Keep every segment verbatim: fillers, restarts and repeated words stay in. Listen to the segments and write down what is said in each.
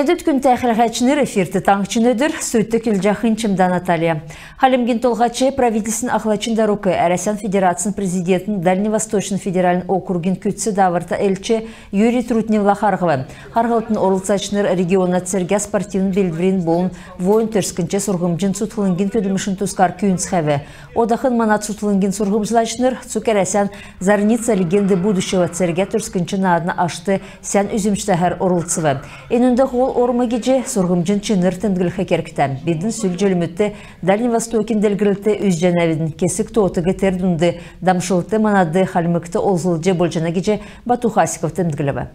Өдт, күндтә хәләһәчнр! Эфирт «Таңһчин өдр», студьд көдлҗәхнь Чимдә Наталья. Хальмгин Толһач, правительствин ахлачин дарук, Әрәсән Федерацин Президентин Дальневосточн федеральн округин күцц дааврта элч Юрий Трутневла харһв. Харһлтын орлцачнр региона цергә-спортивн белдврин болн «Воин» төрскнч сурһмҗин цутхлңгин көдлмшин тускар күүндцхәв. Одахн мана цутхлңгин сурһмҗлачнр цуг Әрәсән «Зарница. Легенды будущего» цергә-төрскнч наадна ашт сән үзмҗтәһәр орлцв. Энүнд һол орм гиҗ сурһмҗин чинр темдглх кергтә. Бидн сүл җилмүдт Дальний Востокин делгрлт үзҗәнәвидн. Кесг тоотыг, тер дунд дамшлт манад, Хальмгт олзлҗ болҗана гиҗ Бату Хасиков темдглв.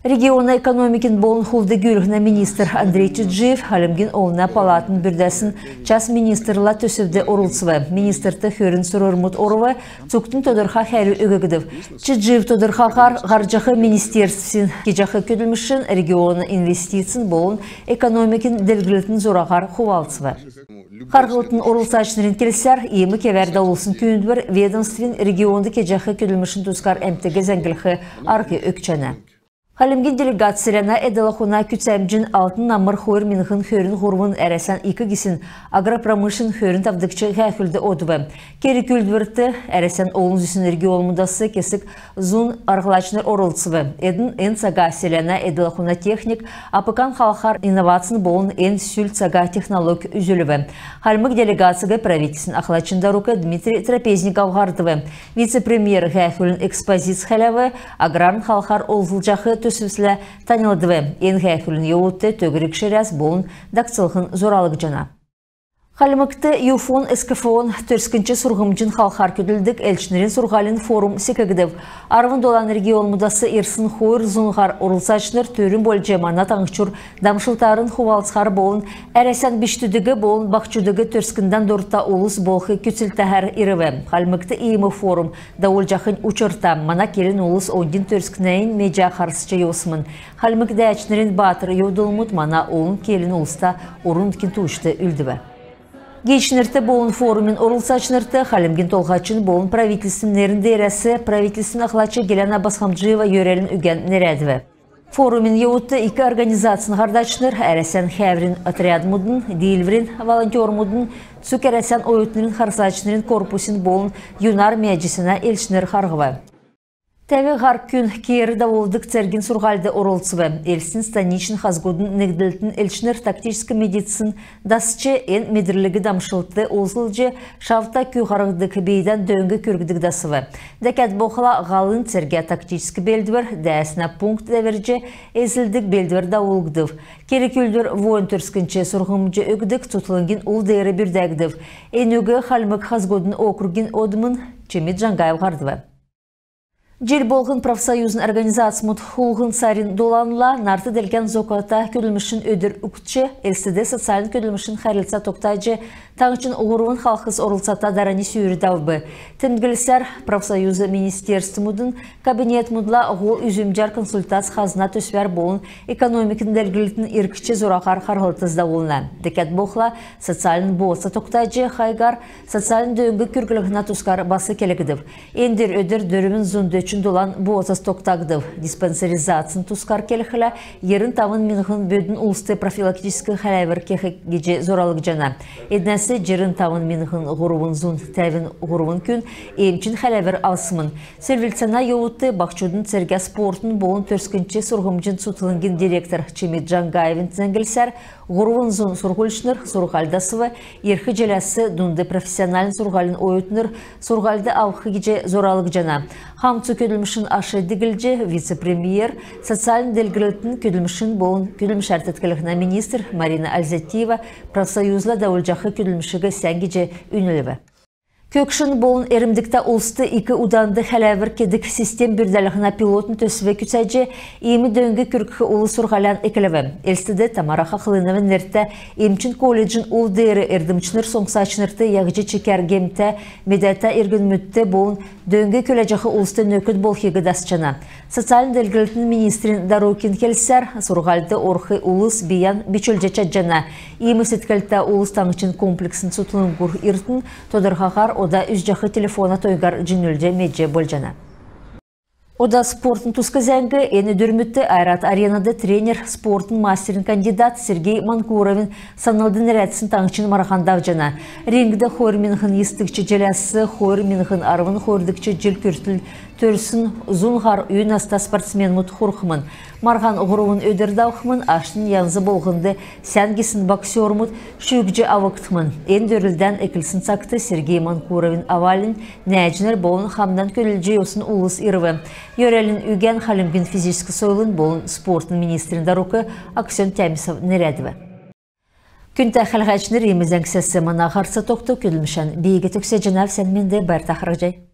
Региона экономикин болн хулд-гүүлһнә министр Андрей Чиджиев Хальмгин Олна палатын бүрдәсн «Час министрла» төсвд орлцв. Министрт хөрн сурврмуд орв, цугтнь тодрха хәләв өггдв. Чиджиев тодрхаһар һардҗах министерствин кеҗәх көдлмшин, региона инвестицин болн экономикин делгрлтин зураһар хувалцв. Харһлтын орлцачнрин келсәр, иим кевәр давулсн күүндвр ведомствин регионд кеҗәх көдлмшин тускар әмтиг зәңглх арһ өгчәнә. Хальмгин делегац селәнә эдл-ахуна күцәмҗин «Алтн намр хойр миңһн хөрн һурвн» Әрәсән ик гисн агропромышленн хөрн тавдгч һәәхүлд одв. Керг-үүлдврт Әрәсән олн зүсн регионмудас кесг зун арһлачнр орлцв. Эдн эн цага селәнә эдл-ахуна техник, АПК-н халхар инновацин болн эн сүл цага технолог үзүлв. Хальмг делегациг правительствин ахлачин дарук Дмитрий Трапезников һардв. Вице-премьер һәәхүлин экспозиц хәләв, аграрн халхар олзлҗах төсвслә таньлдв. Эн һәәхүлин йовудт төгрг ширәс болн дакцлһн зуралгдҗана. Хальмгт ЮФО-н, СКФО-н төрскнч сурһмҗин халхар көдлдг элчнрин сурһулин форум секгдв. Арвн долан регионмудас ирсн хойр зун һар орлцачнр түрүн болҗ мана таңһчур дамшлтарн хувалцхар болн Әрәсән бичкдүдиг болн баһчудыг төрскндән дурта улс болх күцлтәһәр ирв. Хальмгт иим форум давулҗахнь учрта. Мана келн улс оньдин төрскнәннь меҗә харсҗ йовсмн. Хальмг дәәчнрин баатр йовдлмуд мана олн келн улста орн-нутгин тууҗд үлдв. Гиичнрт болн форумин орлцачнрт Хальмгин Толһачин болн правительствин нерн деерәс правительствин ахлач Гиләнә Босхомджиева йөрәлин үгән нерәдв. Форумин йовудт ик организацин һардачнр, Әрәсән хәәврин отрядмудын, Диилврин волонтермудын, цуг Әрәсән оютнрин харсачнрин корпусин болн ЮНАР меҗәсәнә элчнр харһв. Тәв һар күн кеер давулдг цергин сурһульд орлцв. Элстин станичн хазгудын негдлтин элчнр тактическ медицин дасч, эн медрлиг дамшлт олзлҗ, шавта күүг һарһдг, бийдән дөң күргдг дасв. Дәкәд болхла һалын цергә тактическ белдвр, дәәснә пункт дәврҗ эзлдг белдвр давулгдв. Керг-үүлдвр «Воин» төрскнч сурһмҗ өгдг цутхлңгин ул деер бүрдәгдв. Энүг Хальмг хазгудын округин одмн Чимид Джангаев һардв. Җил болһн профсоюзн организацмуд хулһн сарин доланла нарт-делкән зоката көдлмшин өдр угтҗ, Элстд социальн көдлмшин хәрлцә тогтаҗ, таңһчин һурвн халхс орлцата дарани сүүр давв. Темдглсәр, профсоюзин министерствмудын кабинетмудла һол үзмҗәр консультац хазна төсвәр болн экономикин делгрлтин иргч зураһар харһлтс давулна. Дәкәд болхла социальн бооца тогтаҗ, хайгар социальн дөң күрглһнә тускар бас келгдв. Эндр өдр дөрвн зун дөчн долан бооцас тогтагдв. Диспансеризацин тускар келхлә, йирн тавн миңһн бөдүн улст профилактическ хәләвр кех гиҗ зуралгдҗана. Эднәс җирн тавн миңһн һурвн зун тәвн һурвн күн эмчин хәләвр авсмн. Селвлцәнә йовудт баһчудын цергә-спортын болн төрскнч сурһмҗин цутхлңгин директор Чимид Джангаевин зәңглсәр, һурвн зун сурһульчнр сурһуль дасв. Ирх җиләс дунд профессиональн сурһулин оютнр сурһульд авх гиҗ зуралгдҗана. Хамцу көдлмшин аш диглҗ вице-премьер, социальн делгрлтин, көдлмшин болн көдлмшәр теткллһнә министр Марина Ользятиева профсоюзла давулҗах көдлмшиг сән гиҗ үнлв. Көгшн болн эрмдгтә улст ик уданд хәләвр кедг систем бүрдәлһнә пилотн төсв күцәҗ, иим дөң күргх улс сурһулян эклв. Элстд Тамара Хахлынова нертә эмчин колледжин ул деер эрдмчнр соңсачнрт яһҗ чикәр гемтә, медәтә иргнмүдт болн дөң күләҗәх улст нөкд болхиг дасчана. Социальн делгрлтин министрин дарукин келсәр, сурһульд орх улс бийән бичүлҗ чадҗана. Иим седклтә улс таңһчин комплексн цутхлңгур иртн, тодрхаһар ода үзҗәх телефона тойгар җиңнүлҗ медҗ болҗана. Ода спортын туск зәңг. Эн өдрмүдт «Ойрат Аренад» тренер, спортын мастерин кандидат Сергей Манкуровин санлд нерәдсн таңһчин марһан давҗана. Рингд хойр миңһн йисдгч җиләс хойр миңһн арвн хойрдгч җил күртл төрсн зун һар үй наста спортсменмүд хурхмн. Марһан һурвн өдр давхмн. Аштнь янз болһнд сән гисн боксермүд шүүҗ авгдхмн. Эн дөрлдән эклсн цагт Сергей Манкуровин авальнь, нәәҗнр болн хамдан көдлҗ йовсн улс ирв. Йөрәлин үгән Хальмгин физическ сойлын болн спортын министрин дарук Аксен Тямисов нерәдв. Күндтә хәләһәчнр, иим зәңгсәс мана һарц тогтв. Көдлмшән би төгсәҗәнәв. Сән менд, байрта харһий.